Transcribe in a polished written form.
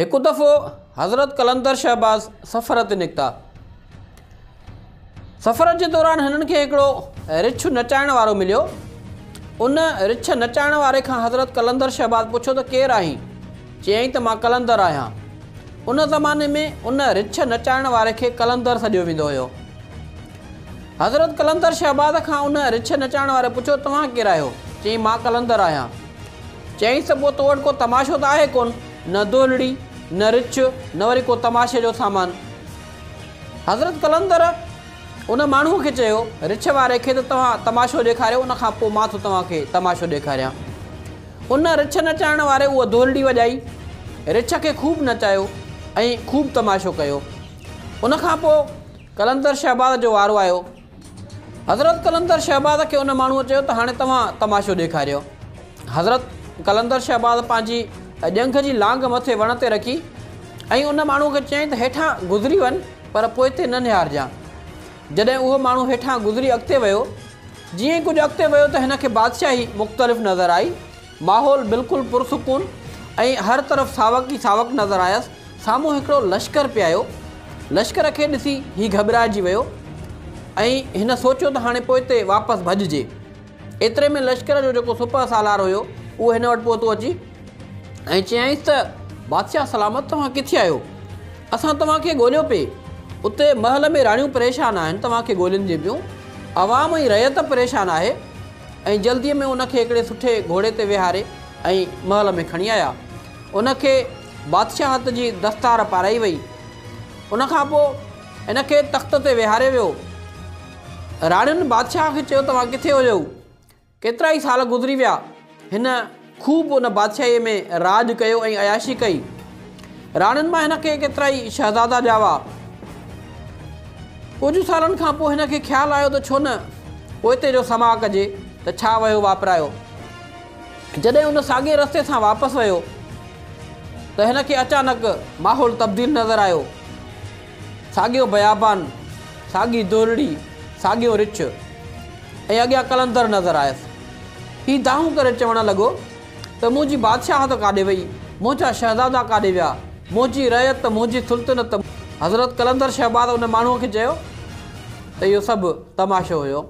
هڪ دفعو حضرت قلندر شهباز سفر تي نڪتا. سفر جي دوران هنن کي هڪڙو رڇ نچائڻ وارو مليو. ان رڇ نچائڻ واري کان حضرت قلندر شهباز پڇيو ته ڪير آهين؟ چيائين ته مان قلندر آهيان. ان زماني ۾ ان رڇ نچائڻ واري کي قلندر سڏيو ويندو هيو. حضرت قلندر شهباز کان ان رڇ نچائڻ واري پڇيو توهان ڪير آهيو؟ چيائين مان قلندر آهيان. چيائينس ته پوء تو وٽ ڪو تماشو ته آهي ڪونه، نه دهلڙي، نه رڇ، نه وري ڪو تماشي جو سامان. حضرت قلندر ان ماڻهوء کي چيو، رڇ واري کي ته توهان تماشو ڏيکاريو، ان کان پوء مان ٿو توهان کي تماشو ڏيکاريان. ان رڇ نچائڻ واري اها دهلڙي وڄائي، رڇ کي خوب نچايو ۽ خوب تماشو ڪيو. ان کان پوء قلندر شهباز جو وارو آيو. حضرت قلندر شهباز کي ان ماڻهوء چيو ته هاڻي توهان تماشو ڏيکاريو. حضرت قلندر شهباز پنهنجي ڄنگهه جي لانگ مٿي وڻ تي رکي ۽ ان ماڻهوء کي چيائين ته هيٺان گذري وڃ پر پوئتي نه نهارجان. جڏهن اهو ماڻهو هيٺان گذري اڳتي ويو، جيئن ئي ڪجهه اڳتي ويو ته هن کي بادشاهي مختلف نظر آئي. ماحول بلڪل پرسڪون ۽ هر طرف ساوڪ ئي ساوڪ نظر آيس. سامهون هڪڙو لشڪر پئي آيو. لشڪر کي ڏسي هي گهٻرائجي ويو ۽ هن سوچيو ته هاڻي پوئتي واپس ڀڄجي. ايتري ۾ لشڪر جو جيڪو سپهه سالار هيو، اهو هن وٽ پهتو اچي ۽ چيائينس ته بادشاهه سلامت توهان ڪٿي آهيو؟ اسان توهان کي ڳوليو پئي. اتي محل ۾ راڻيون پريشان آهن، توهان کي ڳولين پيون. عوام ۽ رعيت پريشان آهي. ۽ جلديء ۾ ان کي هڪڙي سٺي گهوڙي تي ويهاري ۽ محل ۾ کڻي آيا. ان کي بادشاهت جي دستار پارائي وئي. ان کان پوء ان کي تخت تي ويهاريو ويو. راڻين بادشاهه کي چيو توهان ڪٿي هيؤ؟ ڪيترائي سال گذري ويا. هن خوب ان بادشاهيء ۾ راڄ ڪيو ۽ عياشي ڪئي. راڻين مان هن کي ڪيترائي شهزادا ڄاوا. ڪجهه سالن کان پوء هن کي خيال آيو ته ڇو نه پوئتي جو سماء ڪجي ته ڇا وهيو واپرايو. جڏهن ان ساڳئي رستي سان واپس ويو ته هن کي اچانڪ ماحول تبديل نظر آيو. ساڳيو بيابان، ساڳي دهلڙي، ساڳيو رڇ ۽ اڳيان قلندر نظر آيس. هي دانهون ڪري چوڻ لڳو ته منهنجي بادشاهت ڪاڏي وئي، منهنجا شهزادا ڪاڏي ويا، منهنجي رعيت، منهنجي سلطنت. حضرت قلندر شهباز ان ماڻهوء کي چيو ته اهو سڀ تماشو هيو.